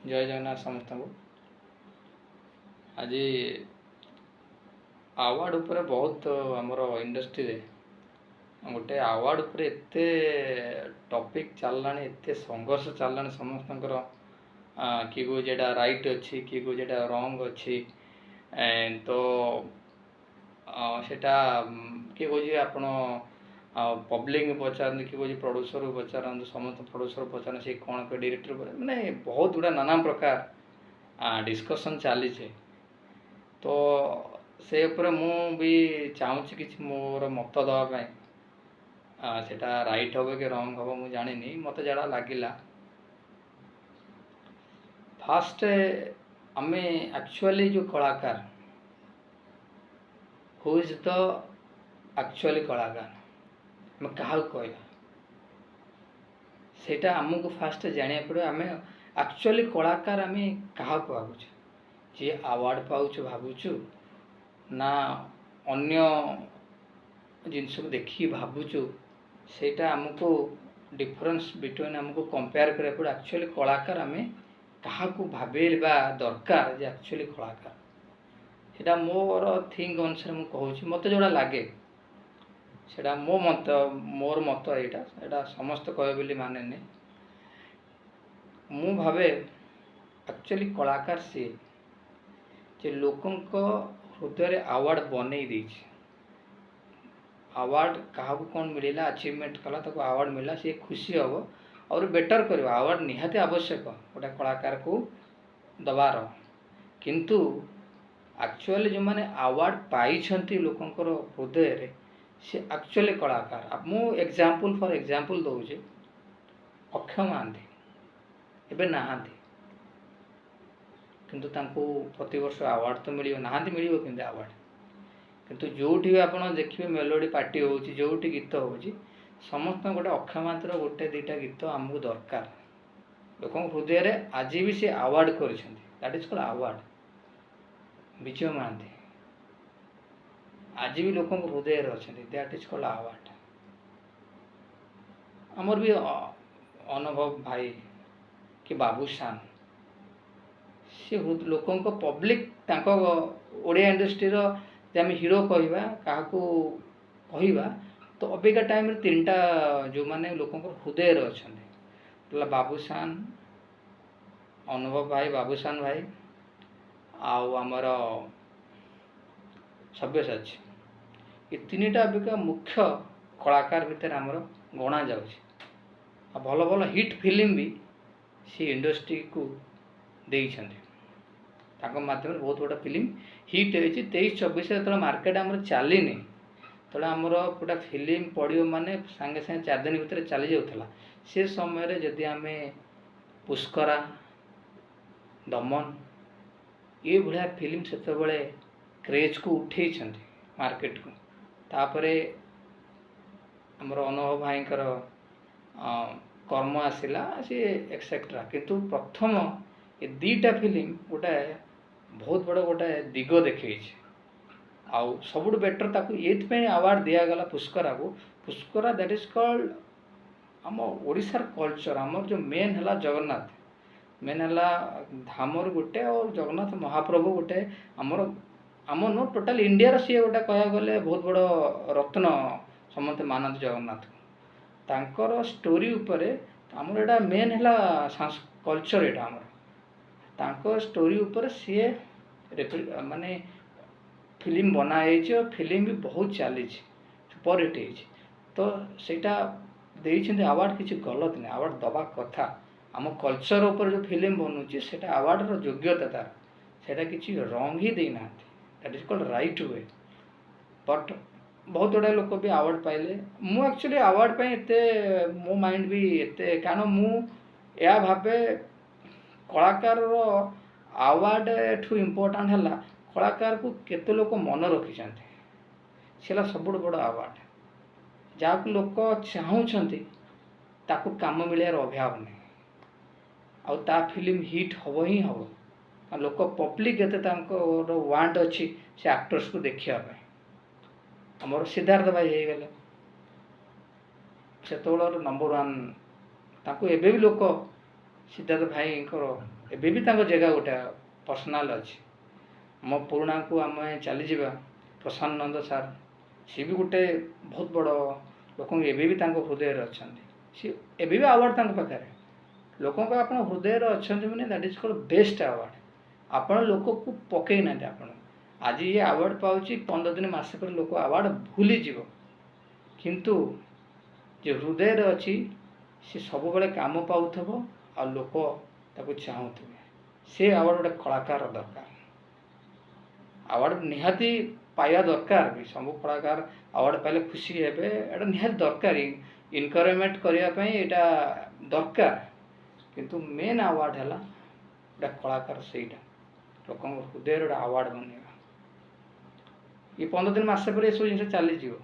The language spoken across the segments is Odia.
ଜୟ ଜଗନ୍ନାଥ ସମସ୍ତଙ୍କୁ। ଆଜି ଆୱାର୍ଡ଼ ଉପରେ ବହୁତ, ଆମର ଇଣ୍ଡଷ୍ଟ୍ରିରେ ଗୋଟେ ଆୱାର୍ଡ଼ ଉପରେ ଏତେ ଟପିକ୍ ଚାଲିଲାଣି, ଏତେ ସଂଘର୍ଷ ଚାଲିଲାଣି ସମସ୍ତଙ୍କର। କିଏ କହୁଛି ଏଇଟା ରାଇଟ୍ ଅଛି, କିଏ କହୁଛି ଏଇଟା ରଙ୍ଗ ଅଛି। ତ ସେଇଟା କିଏ କହୁଛି ଆପଣ ପବ୍ଲିକକୁ ପଚାରନ୍ତୁ, କିଏ କହୁଛି ପ୍ରଡ୍ୟୁସରକୁ ପଚାରନ୍ତୁ, ସମସ୍ତ ପ୍ରଡ୍ୟୁସର ପଚାରନ୍ତୁ, ସେ କ'ଣ କହିବେ, ଡିରେକ୍ଟର, ମାନେ ବହୁତ ଗୁଡ଼ା ନାନା ପ୍ରକାର ଡିସ୍କସନ୍ ଚାଲିଛି। ତ ସେ ଉପରେ ମୁଁ ବି ଚାହୁଁଛି କିଛି ମୋର ମତ ଦେବା ପାଇଁ। ସେଇଟା ରାଇଟ୍ ହେବ କି ରଙ୍ଗ ହେବ ମୁଁ ଜାଣିନି। ମୋତେ ଯାହା ଲାଗିଲା, ଫାଷ୍ଟ ଆମେ ଆକ୍ଚୁଆଲି ଯେଉଁ କଳାକାର, who is the actually କଳାକାର, ଆମେ କାହାକୁ କହିବା, ସେଇଟା ଆମକୁ ଫାଷ୍ଟ ଜାଣିବାକୁ ପଡ଼ିବ। ଆମେ ଆକ୍ଚୁଆଲି କଳାକାର ଆମେ କାହାକୁ ଭାବୁଛୁ? ଯିଏ ଆୱାର୍ଡ଼ ପାଉଛୁ ଭାବୁଛୁ ନା ଅନ୍ୟ ଜିନିଷକୁ ଦେଖିକି ଭାବୁଛୁ? ସେଇଟା ଆମକୁ ଡିଫରେନ୍ସ ବିଟୱିନ୍ ଆମକୁ କମ୍ପେୟାର କରିବାକୁ ପଡ଼ିବ। ଆକ୍ଚୁଆଲି କଳାକାର ଆମେ କାହାକୁ ଭାବିବା ଦରକାର ଯେ ଆକ୍ଚୁଆଲି କଳାକାର? ସେଇଟା ମୋର ଥିଙ୍କ ଅନୁସାରେ ମୁଁ କହୁଛି। ମୋତେ ଯେଉଁଟା ଲାଗେ ସେଇଟା ମୋ ମତ, ମୋର ମତ ଏଇଟା। ଏଇଟା ସମସ୍ତେ କହିବେ ବୋଲି ମାନେନି। ମୁଁ ଭାବେ ଆକ୍ଚୁଆଲି କଳାକାର ସିଏ ଯେ ଲୋକଙ୍କ ହୃଦୟରେ ଆୱାର୍ଡ଼ ବନେଇ ଦେଇଛି। ଆୱାର୍ଡ଼ କାହାକୁ କ'ଣ ମିଳିଲା, ଆଚିଭମେଣ୍ଟ କଲା, ତାକୁ ଆୱାର୍ଡ଼ ମିଳିଲା, ସିଏ ଖୁସି ହେବ, ଆହୁରି ବେଟର୍ କରିବ। ଆୱାର୍ଡ଼ ନିହାତି ଆବଶ୍ୟକ ଗୋଟେ କଳାକାରକୁ ଦେବାର। କିନ୍ତୁ ଆକ୍ଚୁଆଲି ଯେଉଁମାନେ ଆୱାର୍ଡ଼ ପାଇଛନ୍ତି ଲୋକଙ୍କର ହୃଦୟରେ, ସେ ଆକ୍ଚୁଆଲି କଳାକାର। ମୁଁ ଏକ୍ଜାମ୍ପଲ୍, ଫର୍ ଏକ୍ଜାମ୍ପଲ୍ ଦେଉଛି, ଅକ୍ଷୟ ମହାନ୍ତି ଏବେ ନାହାନ୍ତି, କିନ୍ତୁ ତାଙ୍କୁ ପ୍ରତିବର୍ଷ ଆୱାର୍ଡ଼ ତ ମିଳିବ। ନାହାନ୍ତି, ମିଳିବ କିନ୍ତୁ ଆୱାର୍ଡ଼। କିନ୍ତୁ ଯେଉଁଠି ବି ଆପଣ ଦେଖିବେ ମେଲୋଡ଼ି ପାର୍ଟି ହେଉଛି, ଯେଉଁଠି ଗୀତ ହେଉଛି, ସମସ୍ତଙ୍କ ଗୋଟେ ଅକ୍ଷୟ ମହାନ୍ତିର ଗୋଟେ ଦୁଇଟା ଗୀତ ଆମକୁ ଦରକାର। ଲୋକଙ୍କ ହୃଦୟରେ ଆଜି ବି ସେ ଆୱାର୍ଡ଼ କରିଛନ୍ତି। That is called award. Bijay Mohanty ଆଜି ବି ଲୋକଙ୍କ ହୃଦୟରେ ଅଛନ୍ତି। That is called award. ଆମର ବି ଅନୁଭବ ଭାଇ କି ବାବୁସାନ, ସେ ଲୋକଙ୍କ ପବ୍ଲିକ୍ ତାଙ୍କ ଓଡ଼ିଆ ଇଣ୍ଡଷ୍ଟ୍ରିର ଯେ ଆମେ ହିରୋ କହିବା, କାହାକୁ କହିବା, ତ ଅବିକା ଟାଇମ୍ରେ ତିନିଟା ଯେଉଁମାନେ ଲୋକଙ୍କ ହୃଦୟରେ ଅଛନ୍ତି ହେଲା ବାବୁସାନ, ଅନୁଭବ ଭାଇ, ବାବୁସାନ ଭାଇ ଆଉ ଆମର ସବ୍ୟସାଚୀ। ଏ ତିନିଟା ଅବିକା ମୁଖ୍ୟ କଳାକାର ଭିତରେ ଆମର ଗଣା ଯାଉଛି। ଆଉ ଭଲ ଭଲ ହିଟ୍ ଫିଲ୍ମ ବି ସେ ଇଣ୍ଡଷ୍ଟ୍ରିକୁ ଦେଇଛନ୍ତି। ତାଙ୍କ ମାଧ୍ୟମରେ ବହୁତ ଗୁଡ଼ା ଫିଲ୍ମ ହିଟ୍ ହେଇଛି। 23-24ରେ ଯେତେବେଳେ ମାର୍କେଟ ଆମର ଚାଲିନି, ସେତେବେଳେ ଆମର ଗୋଟେ ଫିଲ୍ମ ପଡ଼ିବ ମାନେ ସାଙ୍ଗେ ସାଙ୍ଗେ 4 ଦିନ ଭିତରେ ଚାଲି ଯାଉଥିଲା। ସେ ସମୟରେ ଯଦି ଆମେ ପୁଷ୍କରା, ଦମନ ଏଇଭଳିଆ ଫିଲ୍ମ ସେତେବେଳେ କ୍ରେଜ୍କୁ ଉଠେଇଛନ୍ତି ମାର୍କେଟକୁ। ତାପରେ ଆମର ଅନୁଭବ ଭାଇଙ୍କର କର୍ମ ଆସିଲା, ସିଏ ଏକ୍ସେଟ୍ରା। କିନ୍ତୁ ପ୍ରଥମ ଏ ଦୁଇଟା ଫିଲ୍ମ ଗୋଟେ ବହୁତ ବଡ଼ ଗୋଟେ ଦିଗ ଦେଖେଇଛି। ଆଉ ସବୁଠୁ ବେଟର୍ ତାକୁ ଏଇଥିପାଇଁ ଆୱାର୍ଡ଼ ଦିଆଗଲା ପୁଷ୍କରାକୁ। ପୁଷ୍କରା, that is called ଆମ ଓଡ଼ିଶାର କଲଚର୍। ଆମର ଯେଉଁ ମେନ୍ ହେଲା ଜଗନ୍ନାଥ, ମେନ୍ ହେଲା ଧାମରୁ ଗୋଟେ, ଆଉ ଜଗନ୍ନାଥ ମହାପ୍ରଭୁ ଗୋଟେ ଆମର, ଆମ ନୁହଁ, ଟୋଟାଲ୍ ଇଣ୍ଡିଆର ସିଏ ଗୋଟେ କହିବାକୁ ଗଲେ ବହୁତ ବଡ଼ ରତ୍ନ। ସମସ୍ତେ ମାନନ୍ତି ଜଗନ୍ନାଥକୁ। ତାଙ୍କର ଷ୍ଟୋରି ଉପରେ ଆମର ଏଇଟା ମେନ୍ ହେଲା କଲଚର୍ ଏଇଟା ଆମର। ତାଙ୍କ ଷ୍ଟୋରି ଉପରେ ସିଏ ମାନେ ଫିଲ୍ମ ବନା ହେଇଛି ଆଉ ଫିଲ୍ମ ବି ବହୁତ ଚାଲିଛି, ସୁପର ହିଟ୍ ହେଇଛି। ତ ସେଇଟା ଦେଇଛନ୍ତି ଆୱାର୍ଡ଼, କିଛି ଗଲତ ନାହିଁ। ଆୱାର୍ଡ଼ ଦେବା କଥା। ଆମ କଲଚର୍ ଉପରେ ଯେଉଁ ଫିଲ୍ମ ବନୁଛି, ସେଇଟା ଆୱାର୍ଡ଼ର ଯୋଗ୍ୟତା ତାର। ସେଇଟା କିଛି ରଙ୍ଗ ହିଁ ଦେଇନାହାନ୍ତି। That is called right way. But ବହୁତ ଗୁଡ଼ାଏ ଲୋକ ବି ଆୱାର୍ଡ଼ ପାଇଲେ। ମୁଁ ଆକ୍ଚୁଆଲି ଆୱାର୍ଡ଼ ପାଇଁ ଏତେ ମୋ ମାଇଣ୍ଡ ବି ଏତେ, କାରଣ ମୁଁ ଏହା ଭାବେ, କଳାକାରର ଆୱାର୍ଡ଼ ଠୁ ଇମ୍ପୋର୍ଟାଣ୍ଟ ହେଲା କଳାକାରକୁ କେତେ ଲୋକ ମନେ ରଖିଛନ୍ତି। ସେ ହେଲା ସବୁଠୁ ବଡ଼ ଆୱାର୍ଡ଼। ଯାହାକୁ ଲୋକ ଚାହୁଁଛନ୍ତି, ତାକୁ କାମ ମିଳିବାର ଅଭାବ ନାହିଁ ଆଉ ତା ଫିଲ୍ମ ହିଟ୍ ହେବ ହିଁ ହେବ। ଆଉ ଲୋକ ପବ୍ଲିକ୍ ଏତେ ତାଙ୍କର ୱାଣ୍ଟ ଅଛି ସେ ଆକ୍ଟର୍ସକୁ ଦେଖିବା ପାଇଁ। ଆମର ସିଦ୍ଧାର୍ଥ ଭାଇ ହେଇଗଲେ ସେତେବେଳର ନମ୍ବର ୱାନ୍। ତାଙ୍କୁ ଏବେ ବି ଲୋକ ସିଦ୍ଧାର୍ଥ ଭାଇଙ୍କର ଏବେ ବି ତାଙ୍କ ଜାଗା ଗୋଟେ ପର୍ସନାଲ୍ ଅଛି। ଆମ ପୁରୁଣାକୁ ଆମେ ଚାଲିଯିବା, ପ୍ରଶାନ୍ତ ନନ୍ଦ ସାର୍, ସିଏ ବି ଗୋଟେ ବହୁତ ବଡ଼ ଲୋକଙ୍କୁ ଏବେ ବି ତାଙ୍କ ହୃଦୟରେ ଅଛନ୍ତି। ସିଏ ଏବେ ବି ଆୱାର୍ଡ଼ ତାଙ୍କ ପାଖରେ। ଲୋକଙ୍କ ଆପଣ ହୃଦୟରେ ଅଛନ୍ତି ମାନେ that is called best award. ଆପଣ ଲୋକକୁ ପକେଇ ନାହାନ୍ତି। ଆପଣ ଆଜି ଇଏ ଆୱାର୍ଡ଼ ପାଉଛି, 15 ଦିନ ମାସେ ପରେ ଲୋକ ଆୱାର୍ଡ଼ ଭୁଲିଯିବ, କିନ୍ତୁ ଯେ ହୃଦୟରେ ଅଛି ସେ ସବୁବେଳେ କାମ ପାଉଥିବ ଆଉ ଲୋକ ତାକୁ ଚାହୁଁଥିବେ। ସେ ଆୱାର୍ଡ଼ ଗୋଟେ କଳାକାର ଦରକାର। ଆୱାର୍ଡ଼ ନିହାତି ପାଇବା ଦରକାର ବି, ସବୁ କଳାକାର ଆୱାର୍ଡ଼ ପାଇଲେ ଖୁସି ହେବେ, ଏଇଟା ନିହାତି ଦରକାର, ଇନକରେଜମେଣ୍ଟ କରିବା ପାଇଁ ଏଇଟା ଦରକାର। କିନ୍ତୁ ମେନ୍ ଆୱାର୍ଡ଼ ହେଲା ଗୋଟେ କଳାକାର, ସେଇଟା ଲୋକଙ୍କ ହୃଦୟରେ ଗୋଟେ ଆୱାର୍ଡ଼ ବନେଇବା। ଏ 15 ଦିନ ମାସେ ପରେ ଏସବୁ ଜିନିଷ ଚାଲିଯିବ,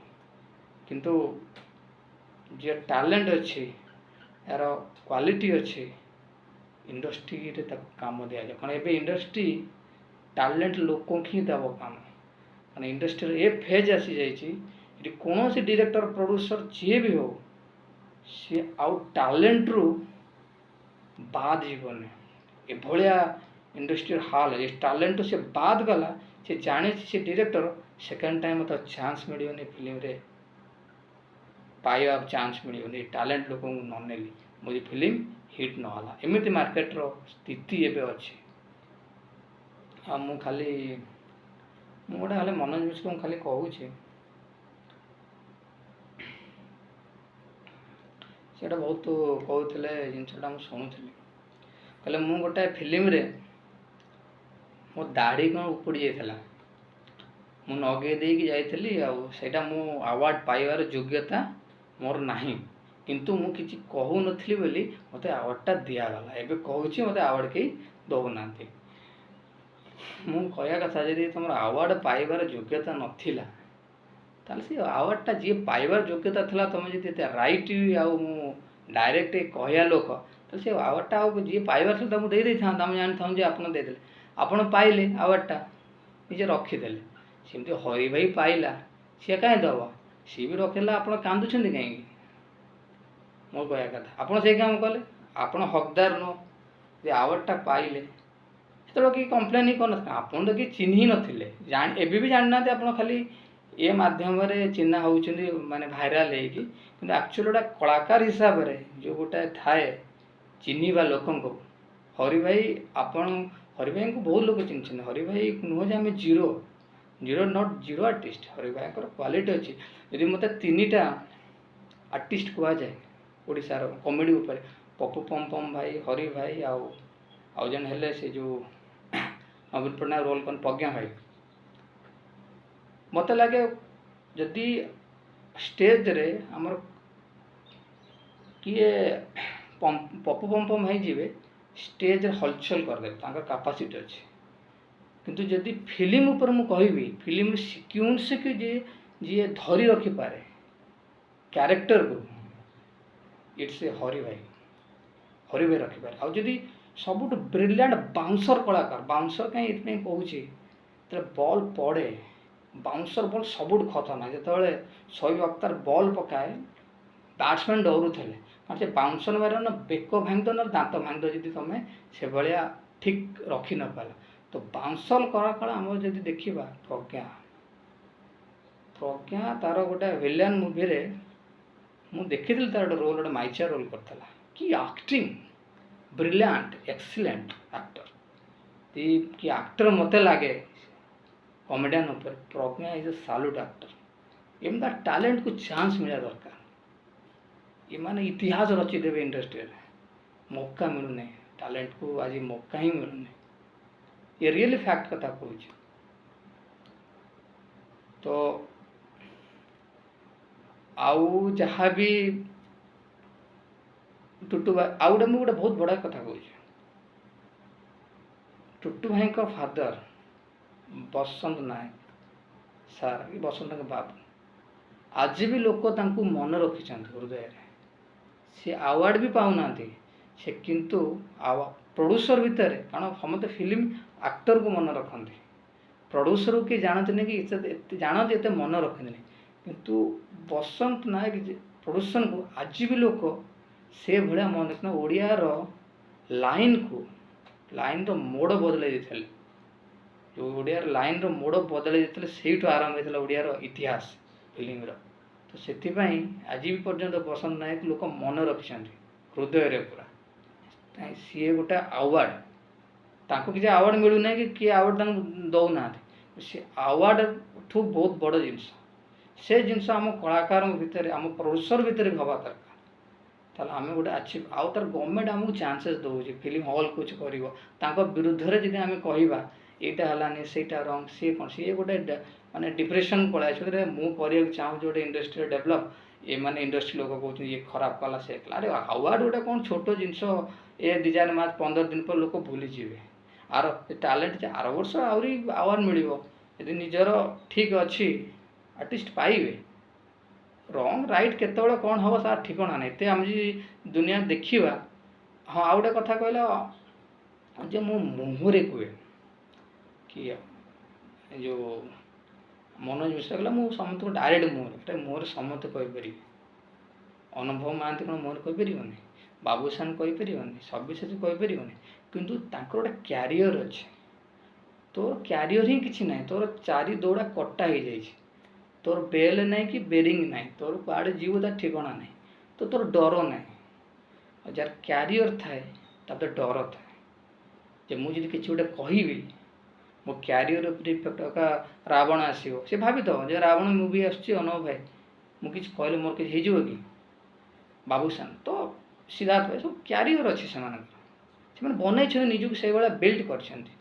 କିନ୍ତୁ ଯିଏ ଟ୍ୟାଲେଣ୍ଟ ଅଛି, ଏହାର କ୍ୱାଲିଟି ଅଛି, ଇଣ୍ଡଷ୍ଟ୍ରିରେ ତାକୁ କାମ ଦିଆଯାଏ। କାରଣ ଏବେ ଇଣ୍ଡଷ୍ଟ୍ରି ଟ୍ୟାଲେଣ୍ଟ ଲୋକଙ୍କୁ ହିଁ ଦେବ କାମ। କାରଣ ଇଣ୍ଡଷ୍ଟ୍ରିର ଏ ଫେଜ୍ ଆସିଯାଇଛି, ଏଠି କୌଣସି ଡିରେକ୍ଟର ପ୍ରଡ୍ୟୁସର ଯିଏ ବି ହଉ, ସିଏ ଆଉ ଟ୍ୟାଲେଣ୍ଟରୁ ବାଦ ଯିବନି। ଏଭଳିଆ ଇଣ୍ଡଷ୍ଟ୍ରିର ହାଲ, ଏ ଟ୍ୟାଲେଣ୍ଟରୁ ସେ ବାଦ ଗଲା, ସେ ଜାଣିଛି ସେ ଡିରେକ୍ଟର ସେକେଣ୍ଡ ଟାଇମ୍ ମୋତେ ଚାନ୍ସ ମିଳିବନି, ଫିଲ୍ମରେ ପାଇବା ଚାନ୍ସ ମିଳିବନି, ଏ ଟ୍ୟାଲେଣ୍ଟ ଲୋକଙ୍କୁ ନ ନେଲି ମୋ ଫିଲ୍ମ ହିଟ୍ ନହେଲା। ଏମିତି ମାର୍କେଟର ସ୍ଥିତି ଏବେ ଅଛି। ଆଉ ମୁଁ ଖାଲି ମୁଁ ଗୋଟେ ଖାଲି ମନୋଜ ମିଶ୍ରଙ୍କୁ ଖାଲି କହୁଛି, ସେଇଟା ବହୁତ କହୁଥିଲେ ଜିନିଷଟା ମୁଁ ଶୁଣୁଥିଲି। କହିଲେ ମୁଁ ଗୋଟେ ଫିଲ୍ମରେ ମୋ ଦାଢ଼ି କ'ଣ ଉପୁଡ଼ି ଯାଇଥିଲା, ମୁଁ ନଗେଇ ଦେଇକି ଯାଇଥିଲି, ଆଉ ସେଇଟା ମୁଁ ଆୱାର୍ଡ଼ ପାଇବାର ଯୋଗ୍ୟତା ମୋର ନାହିଁ, କିନ୍ତୁ ମୁଁ କିଛି କହୁନଥିଲି ବୋଲି ମୋତେ ଆୱାର୍ଡ଼ଟା ଦିଆଗଲା। ଏବେ କହୁଛି ମୋତେ ଆୱାର୍ଡ଼ କେହି ଦେଉନାହାନ୍ତି। ମୁଁ କହିବା କଥା, ଯଦି ତୁମର ଆୱାର୍ଡ଼ ପାଇବାର ଯୋଗ୍ୟତା ନଥିଲା, ତାହେଲେ ସେ ଆୱାର୍ଡ଼ଟା ଯିଏ ପାଇବାର ଯୋଗ୍ୟତା ଥିଲା, ତୁମେ ଯଦି ଏତେ ରାଇଟ୍ ଆଉ ମୁଁ ଡାଇରେକ୍ଟ କହିବା ଲୋକ, ତାହେଲେ ସେ ଆୱାର୍ଡ଼ଟା ଆଉ ଯିଏ ପାଇବାର ଥିଲା ତାକୁ ଦେଇ ଦେଇଥାନ୍ତା। ଆମେ ଜାଣିଥାଉ ଯେ ଆପଣ ଦେଇଦେଲେ, ଆପଣ ପାଇଲେ ଆୱାର୍ଡ଼ଟା ନିଜେ ରଖିଦେଲେ। ସେମିତି ହରି ଭାଇ ପାଇଲା, ସିଏ କାହିଁ ଦେବ, ସିଏ ବି ରଖିଲା। ଆପଣ କାନ୍ଦୁଛନ୍ତି କାହିଁକି? ମୋ କହିବା କଥା, ଆପଣ ସେଇ କାମ କଲେ, ଆପଣ ହକଦାର ନୁହଁ ଯେ ଆୱାର୍ଡ଼ଟା ପାଇଲେ। ସେତେବେଳେ କେହି କମ୍ପ୍ଲେନ୍ ହିଁ କରିନଥିଲେ, ଆପଣ ତ କେହି ଚିହ୍ନି ନଥିଲେ, ଏବେ ବି ଜାଣିନାହାନ୍ତି। ଆପଣ ଖାଲି ଏ ମାଧ୍ୟମରେ ଚିହ୍ନା ହେଉଛନ୍ତି, ମାନେ ଭାଇରାଲ୍ ହେଇକି। କିନ୍ତୁ ଆକ୍ଚୁଆଲି ଗୋଟେ କଳାକାର ହିସାବରେ ଯେଉଁ ଗୋଟେ ଥାଏ ଚିହ୍ନିବା ଲୋକଙ୍କୁ, ହରି ଭାଇ, ଆପଣ ହରି ଭାଇଙ୍କୁ ବହୁତ ଲୋକ ଚିହ୍ନିଛନ୍ତି। ହରି ଭାଇ ନୁହଁ ଯେ ଆମେ zero zero not zero artist. Hari ଭାଇଙ୍କର କ୍ୱାଲିଟି ଅଛି। ଯଦି ମୋତେ 3ଟା ଆର୍ଟିଷ୍ଟ କୁହାଯାଏ ଓଡ଼ିଶାର କମେଡ଼ି ଉପରେ, ପପୁ ପମ୍ପମ୍ ଭାଇ, ହରି ଭାଇ, ଆଉ ଆଉ ଜଣେ ହେଲେ ସେ ଯେଉଁ ନବୀନ ପଟ୍ଟନାୟକ ରୋଲ୍ କରନ୍ତି ପ୍ରଜ୍ଞା ଭାଇ। ମୋତେ ଲାଗେ ଯଦି ଷ୍ଟେଜ୍ରେ ଆମର କିଏ ପପୁ ପମ୍ପମ୍ ହେଇଯିବେ, ଷ୍ଟେଜ୍ରେ ହଲଚଲ କରିଦେବେ, ତାଙ୍କର କାପାସିଟି ଅଛି। କିନ୍ତୁ ଯଦି ଫିଲ୍ମ ଉପରେ ମୁଁ କହିବି, ଫିଲ୍ମର ସିକ୍ୱେନ୍ସକୁ ଯିଏ ଧରି ରଖିପାରେ କ୍ୟାରେକ୍ଟରକୁ, it's a Hari ଭାଇ, ହରି ଭାଇ ରଖିପାରେ। ଆଉ ଯଦି ସବୁଠୁ ବ୍ରିଲିଆଣ୍ଟ ବାଉନ୍ସର କଳାକାର, ବାଉନ୍ସର କାହିଁ ଏଥିପାଇଁ କହୁଛି, ଯେତେବେଳେ ବଲ୍ ପଡ଼େ, ବାଉନ୍ସର ବଲ୍ ସବୁଠୁ ଖତରନାକ। ଯେତେବେଳେ ସୋଏବ ଅଖତାର ବଲ୍ ପକାଏ, ବ୍ୟାଟ୍ସମ୍ୟାନ୍ ଡରୁଥିଲେ, କାରଣ ସେ ବାଉନ୍ସର ମାରିବ ନା ବେକ ଭାଙ୍ଗିଦେବ ନା ଦାନ୍ତ ଭାଙ୍ଗିଦେବ ଯଦି ତୁମେ ସେଭଳିଆ ଠିକ୍ ରଖି ନପାରିଲ। ତ ବାଉନ୍ସର କଳାକାର ଆମର ଯଦି ଦେଖିବା ପ୍ରଜ୍ଞା, ପ୍ରଜ୍ଞା ତାର ଗୋଟେ ଭିଲିଆନ୍ ମୁଭିରେ ମୁଁ ଦେଖିଥିଲି ତାର ଗୋଟେ ରୋଲ୍, ଗୋଟେ ମାଇଚା ରୋଲ୍ କରିଥିଲା, କି ଆକ୍ଟିଂ, ବ୍ରିଲିଆଣ୍ଟ, ଏକ୍ସିଲେଣ୍ଟ ଆକ୍ଟର। କି ଆକ୍ଟର ମୋତେ ଲାଗେ କମେଡ଼ିଆନ୍ ଉପରେ Pragya is a salute actor. ଏମିତି ଟ୍ୟାଲେଣ୍ଟକୁ ଚାନ୍ସ ମିଳିବା ଦରକାର। ଏମାନେ ଇତିହାସ ରଚିଦେବେ ଇଣ୍ଡଷ୍ଟ୍ରିରେ, ମୌକା ମିଳୁନି ଟ୍ୟାଲେଣ୍ଟକୁ, ଆଜି ମୌକା ହିଁ ମିଳୁନି। ଏ ରିଏଲି ଫ୍ୟାକ୍ଟ କଥା କହୁଛି। ତ ଆଉ ଯାହା ବି ଟୁଟୁ ଭାଇ, ଆଉ ଗୋଟେ ମୁଁ ଗୋଟେ ବହୁତ ବଡ଼ କଥା କହୁଛି, ଟୁଟୁ ଭାଇଙ୍କ ଫାଦର ବସନ୍ତ ନାୟକ ସାର୍, କି ବସନ୍ତଙ୍କ ବାବୁ, ଆଜି ବି ଲୋକ ତାଙ୍କୁ ମନେ ରଖିଛନ୍ତି ହୃଦୟରେ। ସେ ଆୱାର୍ଡ଼ ବି ପାଉନାହାନ୍ତି ସେ, କିନ୍ତୁ ପ୍ରଡ୍ୟୁସର ଭିତରେ, କାରଣ ସମସ୍ତେ ଫିଲ୍ମ ଆକ୍ଟରକୁ ମନେ ରଖନ୍ତି, ପ୍ରଡ୍ୟୁସରକୁ କିଏ ଜାଣନ୍ତିନି କି ଏତେ ଜାଣନ୍ତି, ଏତେ ମନେ ରଖନ୍ତିନି। କିନ୍ତୁ ବସନ୍ତ ନାୟକ ପ୍ରଡ୍ୟୁସରକୁ ଆଜି ବି ଲୋକ ସେ ଭଳିଆ ମନେ ରଖିଛନ୍ତି। ଓଡ଼ିଆର ଲାଇନ୍କୁ, ଲାଇନ୍ର ମୋଡ଼ ବଦଳାଇ ଦେଇଥିଲେ। ଯେଉଁ ଓଡ଼ିଆର ଲାଇନ୍ର ମୋଡ଼ ବଦଳାଇ ଦେଇଥିଲେ, ସେଇଠୁ ଆରମ୍ଭ ହେଇଥିଲା ଓଡ଼ିଆର ଇତିହାସ ଫିଲ୍ମର। ତ ସେଥିପାଇଁ ଆଜି ବି ପର୍ଯ୍ୟନ୍ତ ବସନ୍ତ ନାୟକ ଲୋକ ମନେ ରଖିଛନ୍ତି ହୃଦୟରେ ପୁରା। ସିଏ ଗୋଟେ ଆୱାର୍ଡ଼, ତାଙ୍କୁ କିଛି ଆୱାର୍ଡ଼ ମିଳୁନାହିଁ କି କିଏ ଆୱାର୍ଡ଼ ତାଙ୍କୁ ଦେଉନାହାନ୍ତି। ସେ ଆୱାର୍ଡ଼ଠୁ ବହୁତ ବଡ଼ ଜିନିଷ। ସେ ଜିନିଷ ଆମ କଳାକାରଙ୍କ ଭିତରେ, ଆମ ପ୍ରଡ୍ୟୁସର ଭିତରେ ବି ହେବା ଦରକାର। ତାହେଲେ ଆମେ ଗୋଟେ ଆଚିଭ୍। ଆଉ ତାର ଗଭର୍ଣ୍ଣମେଣ୍ଟ ଆମକୁ ଚାନ୍ସେସ୍ ଦେଉଛି, ଫିଲ୍ମ ହଲ୍ କିଛି କରିବ। ତାଙ୍କ ବିରୁଦ୍ଧରେ ଯଦି ଆମେ କହିବା ଏଇଟା ହେଲାନି, ସେଇଟା ରଙ୍ଗ, ସିଏ କ'ଣ, ସିଏ ଗୋଟେ ମାନେ ଡିପ୍ରେସନ୍ ପଳେଇ ଆସିବ। ମୁଁ କରିବାକୁ ଚାହୁଁଛି ଗୋଟେ ଇଣ୍ଡଷ୍ଟ୍ରିରେ ଡେଭଲପ୍, ଏମାନେ ଇଣ୍ଡଷ୍ଟ୍ରି ଲୋକ କହୁଛନ୍ତି ଇଏ ଖରାପ କଲା, ସେ କଲା। ଆରେ, ଆୱାର୍ଡ଼ ଗୋଟେ କ'ଣ ଛୋଟ ଜିନିଷ? ଏ 2-4 ମାସ, 15 ଦିନ ପରେ ଲୋକ ଭୁଲିଯିବେ। ଆର ଟ୍ୟାଲେଣ୍ଟ ଆର ବର୍ଷ ଆହୁରି ଆୱାର୍ଡ଼ ମିଳିବ। ଯଦି ନିଜର ଠିକ୍ ଅଛି, ଆର୍ଟିଷ୍ଟ ପାଇବେ। ରଙ୍ଗ ରାଇଟ୍ କେତେବେଳେ କ'ଣ ହେବ ତାର ଠିକଣା ନାହିଁ। ଏତେ ଆମେ ଯଦି ଦୁନିଆ ଦେଖିବା। ହଁ, ଆଉ ଗୋଟେ କଥା କହିଲ ଯେ ମୁଁ ମୁହଁରେ କୁହେ କି ଏ ଯେଉଁ ମନୋଜ ମିଶ୍ର କହିଲା, ମୁଁ ସମସ୍ତଙ୍କୁ ଡାଇରେକ୍ଟ ମୁହଁରେ, ଏଇଟା ମୁହଁରେ ସମସ୍ତେ କହିପାରିବେ। ଅନୁଭବ ମହାନ୍ତି କ'ଣ ମୁହଁରେ କହିପାରିବନି? ବାବୁସାନ କହିପାରିବନି? ସବ୍ୟସାଚୀ କହିପାରିବନି? କିନ୍ତୁ ତାଙ୍କର ଗୋଟେ କ୍ୟାରିୟର ଅଛି। ତୋର କ୍ୟାରିୟର ହିଁ କିଛି ନାହିଁ। ତୋର ଚାରି ଦୌଡ଼ା କଟା ହେଇଯାଇଛି। ତୋର ବେଲ୍ ନାହିଁ କି ବେରିଂ ନାହିଁ। ତୋର କୁଆଡ଼େ ଯିବୁ ତା ଠିକଣା ନାହିଁ। ତ ତୋର ଡର ନାହିଁ। ଆଉ ଯାହାର କ୍ୟାରିୟର ଥାଏ, ତା ଭିତରେ ଡର ଥାଏ ଯେ ମୁଁ ଯଦି କିଛି ଗୋଟେ କହିବି, ମୋ କ୍ୟାରିୟର ଉପରେ ଇଫେକ୍ଟ। ରାବଣ ଆସିବ, ସେ ଭାବିଥିବ ଯେ ରାବଣ ମୁଭି ଆସୁଛି, ଅନୁଭବ ଭାଇ, ମୁଁ କିଛି କହିଲେ ମୋର କିଛି ହେଇଯିବ କି? ବାବୁସାନ ତ, ସିଦ୍ଧାର୍ଥ ଭାଇ, ସବୁ କ୍ୟାରିୟର ଅଛି ସେମାନଙ୍କର। ସେମାନେ ବନେଇଛନ୍ତି ନିଜକୁ, ସେଇଭଳିଆ ବିଲ୍ଡ କରିଛନ୍ତି।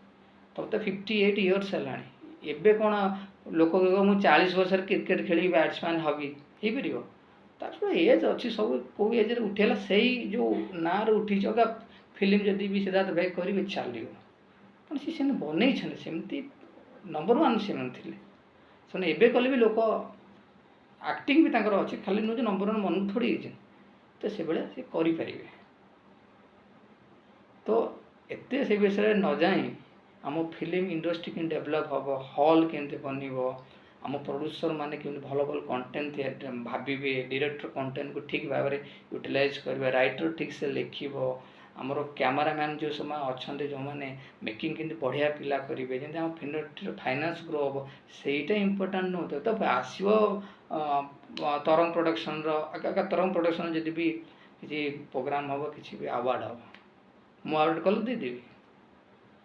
ତମେ ତ 58 ଇୟର୍ସ ହେଲାଣି। ଏବେ କ'ଣ ଲୋକ କହିବ ମୁଁ 40 ବର୍ଷରେ କ୍ରିକେଟ୍ ଖେଳିବି, ବ୍ୟାଟ୍ସମ୍ୟାନ୍ ହେବି, ହେଇପାରିବ? ତାର ସବୁ ଏଜ୍ ଅଛି ସବୁ। କେଉଁ ଏଜ୍ରେ ଉଠିଗଲା, ସେଇ ଯେଉଁ ନାଁରେ ଉଠିଛି। ଅଗା ଫିଲ୍ମ ଯଦି ବି ସିଦ୍ଧାର୍ଥ ଭାଇ କରିବେ, ଚାଲିବ। କାରଣ ସେ ସେମିତି ବନେଇଛନ୍ତି, ସେମିତି ନମ୍ବର ୱାନ୍ ସେମାନେ ଥିଲେ। ସେମାନେ ଏବେ କଲେ ବି ଲୋକ, ଆକ୍ଟିଂ ବି ତାଙ୍କର ଅଛି। ଖାଲି ନୁହେଁ ଯେ ନମ୍ବର ୱାନ୍ ମନକୁ ଥୋଡ଼ି ହେଇଛନ୍ତି। ତ ସେଭଳିଆ ସେ କରିପାରିବେ। ତ ଏତେ ସେ ବିଷୟରେ ନ ଯାଇ ଆମ ଫିଲ୍ମ ଇଣ୍ଡଷ୍ଟ୍ରି କେମିତି ଡେଭଲପ୍ ହେବ, ହଲ୍ କେମିତି ବନିବ, ଆମ ପ୍ରଡ୍ୟୁସର ମାନେ କେମିତି ଭଲ ଭଲ କଣ୍ଟେଣ୍ଟ ଭାବିବେ, ଡିରେକ୍ଟର କଣ୍ଟେଣ୍ଟକୁ ଠିକ୍ ଭାବରେ ୟୁଟିଲାଇଜ୍ କରିବେ, ରାଇଟର ଠିକ୍ ସେ ଲେଖିବ, ଆମର କ୍ୟାମେରାମ୍ୟାନ୍ ଯେଉଁ ସମୟ ଅଛନ୍ତି, ଯେଉଁମାନେ ମେକିଂ କେମିତି ବଢ଼ିଆ ପିଲା କରିବେ, ଯେମିତି ଆମ ଇଣ୍ଡଷ୍ଟ୍ରିର ଫାଇନାନ୍ସ ଗ୍ରୋ ହେବ, ସେଇଟା ଇମ୍ପୋର୍ଟାଣ୍ଟ ନୁହଁ ତ? ଆସିବ ତରଙ୍ଗ ପ୍ରଡକ୍ସନର, ତରଙ୍ଗ ପ୍ରଡକ୍ସନ ଯଦି ବି କିଛି ପ୍ରୋଗ୍ରାମ୍ ହେବ, କିଛି ବି ଆୱାର୍ଡ଼ ହେବ, ମୁଁ ଆୱାର୍ଡ଼ କଲେ ଦେଇଦେବି।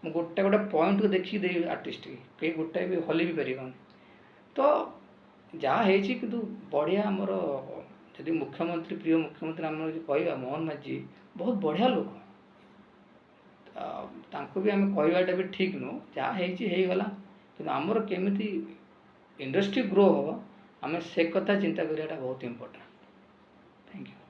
ମୁଁ ଗୋଟେ ଗୋଟେ ପଏଣ୍ଟକୁ ଦେଖିକି ଦେବି ଆର୍ଟିଷ୍ଟ, କେହି ଗୋଟାଏ ବି ହଲି ବି ପାରିବନି। ତ ଯାହା ହେଇଛି କିନ୍ତୁ ବଢ଼ିଆ। ଆମର ଯଦି ମୁଖ୍ୟମନ୍ତ୍ରୀ, ପ୍ରିୟ ମୁଖ୍ୟମନ୍ତ୍ରୀ ଆମର ଯଦି କହିବା ମୋହନ ମାଝୀ, ବହୁତ ବଢ଼ିଆ ଲୋକ। ତାଙ୍କୁ ବି ଆମେ କହିବାଟା ବି ଠିକ୍ ନୁହଁ। ଯାହା ହେଇଛି ହେଇଗଲା। କିନ୍ତୁ ଆମର କେମିତି ଇଣ୍ଡଷ୍ଟ୍ରି ଗ୍ରୋ ହେବ, ଆମେ ସେ କଥା ଚିନ୍ତା କରିବାଟା ବହୁତ ଇମ୍ପୋର୍ଟାଣ୍ଟ। Thank you.